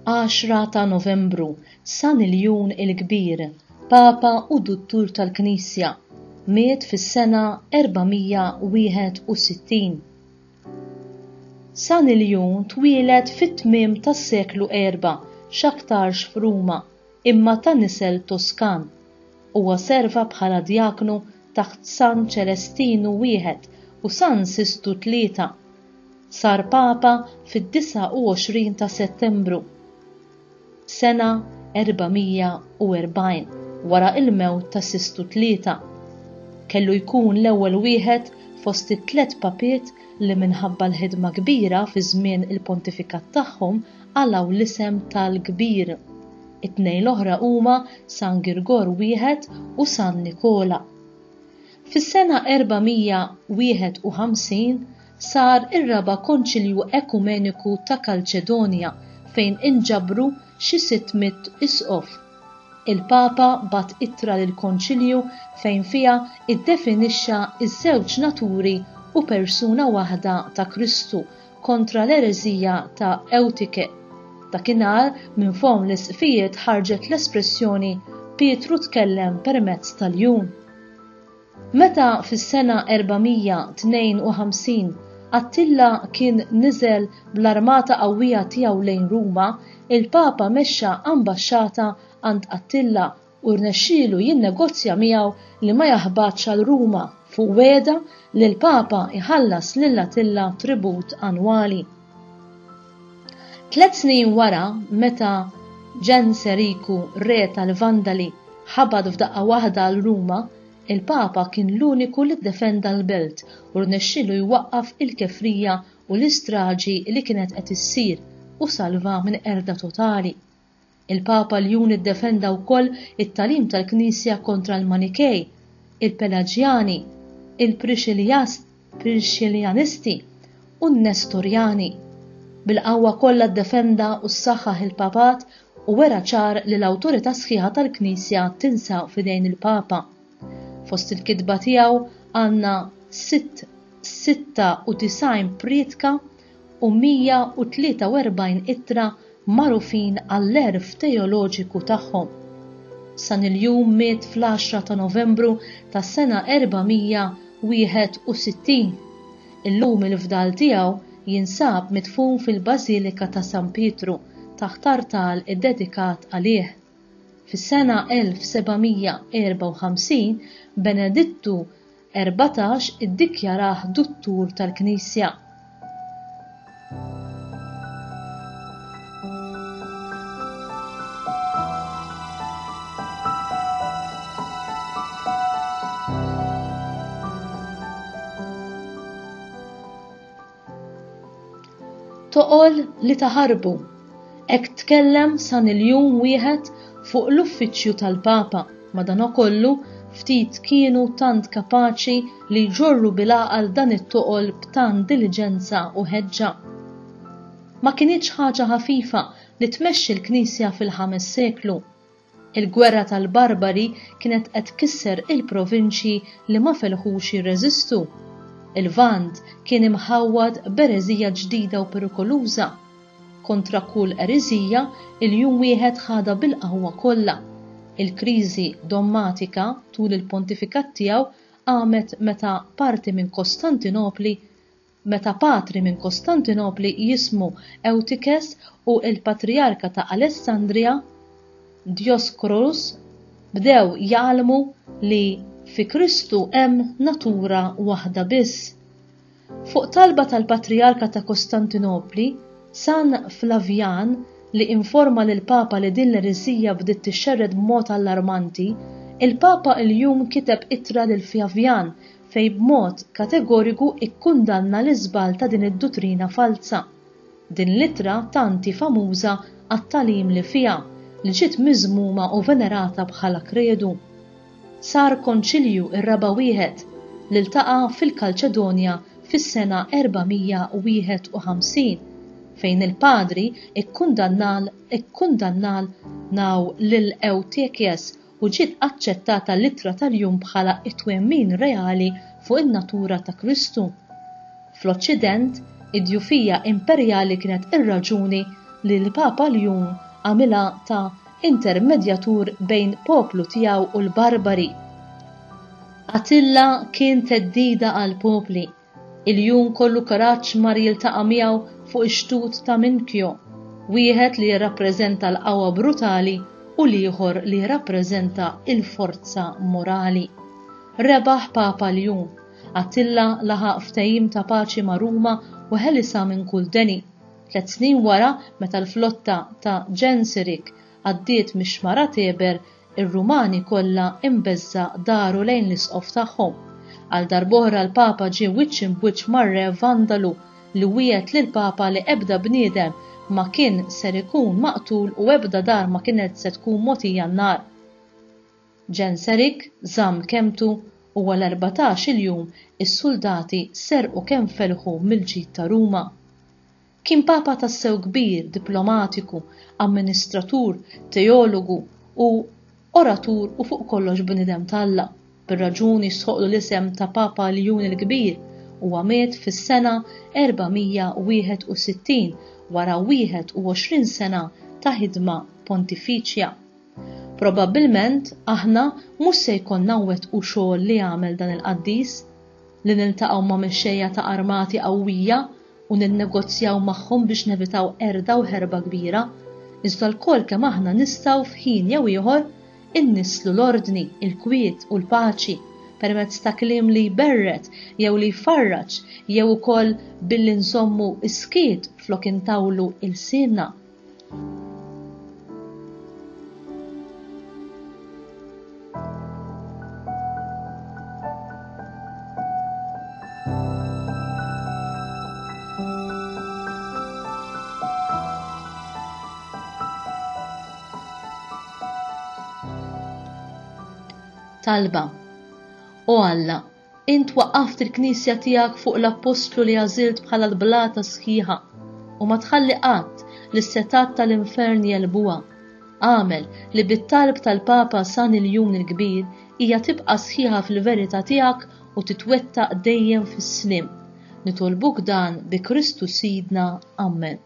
10 ta' Novembru, San Iljun il-Kbir, Papa u Duttur tal-Knisja, miet fis-sena 461. San Iljun twieled fit-tmiem tas-seklu erba' x'aktarx f'Ruma, imma ta' nisel Toskan. Huwa serva bħala djaknu taħt San Ċelestinu wieħed u San Sistu tlieta. Sar Papa fid-29 ta' Settembru, sena 440, wara l-mewt ta' Sistu Tlieta. Kellu jkun l-ewwel wieħed fost it-tliet papiet li minħabba l-ħidma kbira fi żmien il-pontifikat tagħhom qalgħu l-isem tal-Kbir. It-tnejn l-oħra huma San Girgor wieħed u San Nikola. Fis-sena 451 sar ir-Raba' Konċilju Ekumeniku ta' Kalċedonja fejn inġabru xi 600 isqof. Il-Papa bagħat ittra lill-Konċilju fejn fiha iddefinixxa ż-żewġ naturi u persuna waħda ta' Kristu kontra l-ereżija ta' Ewtike. Dakinhar minn fomm l-isqfijiet ħarġet l-espressjoni Pietru tkellem permezz ta' ljun. Meta fis-sena 452 Attila kien niżel bl-armata qawwija tiegħu lejn Ruma, il-Papa mexxa ambaxxata għand Attila u rnexxielu jinnegozja miegħu li ma jaħbatx għal Ruma fuq wegħda li l-Papa jħallas lil Attila tribut annwali. Tliet snin wara, meta Ġenseriku, re tal-Vandali, ħabat f'daqqa waħda għal Ruma, il-Papa kien l-uniku li ddefenda l-belt u rnexxielu jwaqqaf il-kefrija u l-istraġi li kienet qed issir u salvha minn qerda totali. Il-Papa Ljun iddefenda wkoll it-tagħlim tal-Knisja kontra l-Manikej, il-Pelaġjani, il-Priscillianisti u n-Nestorjani. Bil-qawwa kollha ddefenda u ssaħħaħ il-Papat u wera ċar li l-awtorità sħiħa tal-Knisja tinsab f'idejn il-Papa. Fost il-kitba tiegħu għandna 96 prietka u 143 ittra magħrufin għall-għerf teoloġiku tagħhom. San Iljun miet fl-għaxra ta' Novembru tas-sena 461. Illum il-fdal tiegħu jinsab midfun fil-Bażilika ta' San Pietru taħt artal iddedikat għalih. Fis-sena 1754 Benedittu 14 iddikjarah Duttur tal-Knisja. Toqol li taħarbu. Hekk tkellem San Iljun wieħed fuq l-uffiċċju tal-Papa. Madankollu, ftit kienu tant kapaċi li jġorru bil-għaqal dan it-toqol b'tant diliġenza u ħeġġa. Ma kinitx ħaġa ħafifa li tmexxi l-Knisja fil-ħames seklu. Il-gwerra tal-barbari kienet qed tkisser il-provinċji li ma felħux jirreżistu. Il-Lvant kien imħawwad b'ereżija ġdida u perikoluża. Kontra kull ereżija, il-jum wieħed ħadha bil-qawwa kollha. Il-kriżi dommatika tul il-pontifikat tiegħu qamet meta parti minn Kostantinopli Meta patri minn Kostantinopli jismu Eutyches u l-patrijarka ta' Alessandria, Dioscorus, bdew jgħallmu li fi Kristu hemm natura waħda biss. Fuq talba tal-patrijarka ta' Kostantinopli, San Flavian, li informa lill-Papa li din l-ereżija bdiet tixxerred b'mod allarmanti, il-Papa Iljun kiteb ittra lil Flavian fejn b'mod kategoriku kkundanna l-iżball ta' din id-duttrina falza. Din l-ittra tant hi famuża għat-tagħlim li fiha, li ġiet miżmuma u venerata bħala kredu. Sar konċilju r-raba' wieħed, li ltaqa' fil-Kalċedonja fis-sena 451, fejn il-padri kkundannal kkundannalnaw lil Eutychies u ġiet aċċettata l-ittra tal-jum bħala t-twemmin reali fuq in-natura ta' Kristu. Fl-Oċċident, id-djufija imperjali kienet ir-raġuni li l-Papa Ljun għamilha ta' intermedjatur bejn poplu tiegħu u l-barbari. Attila kien theddida għall-popli. Iljun kollu kuraġġ mar jiltaqa' miegħu fuq ix-xtut ta' Minchio, wieħed li jirrappreżenta l-qawwa brutali u l-ieħor li jirrappreżenta l-forza morali. Rebaħ Papa Ljun. Attila laħaq ftehim ta' paċi ma' Ruma u ħelisha minn kull deni. Tlett snin wara, meta l-flotta ta' Genseric għaddiet mix-xmara Tiber, Ir-Rumani kollha imbeżża' daru lejn l-isqof tagħhom. Għal darb'oħra l-Papa ġie wiċċ imb'wiċċ mar-re Vandalu li wiegħed lill-Papa li ebda bniedem ma kien ser ikun maqtul u ebda dar ma kienet se tkun mogħtija n-nar. Ġenserik żamm kelmtu u għal 14-il jum is-suldati serqu kemm felħu mill-ġid ta' Ruma. Kien Papa tassew kbir, diplomatiku, amministratur, teologu u oratur u fuq kollox bniedem t'Alla. Bir-raġun jistħoqqlu l-isem ta' Papa Ljun il-Kbir. Huwa miet fis-sena 461 wara 21 sena ta' ħidma pontifiċja. Probabbilment aħna mhux se jkollna nwettqu xogħol li għamel dan il-qaddis, li niltaqgħu ma' mexxejja ta' armati qawwija u ninnegozjaw magħhom biex nevitaw qerda u ħerba kbira, iżda lkoll kemm aħna nistgħu f'ħin jew ieħor innisslu l-ordni, il-kwiet u l-paċi permezz ta' kliem li jberred jew li jfarraġ jew ukoll billi nżommu s-skiet flok intawlu ilsienna. Talba O Alla, Int waqqaft il-Knisja tiegħek fuq l-Appostlu li għażilt bħala l-blata sħiħa, u ma tħalli qatt li s-setgħat tal-infern jegħlbuha. Agħmel li bit-talb tal-Papa San Iljun il-Kbir hija tibqa' sħiħa fil-verità tiegħek u titwettaq dejjem fis-sliem. Nitolbuk dan bi Kristu Sidna. Ammen.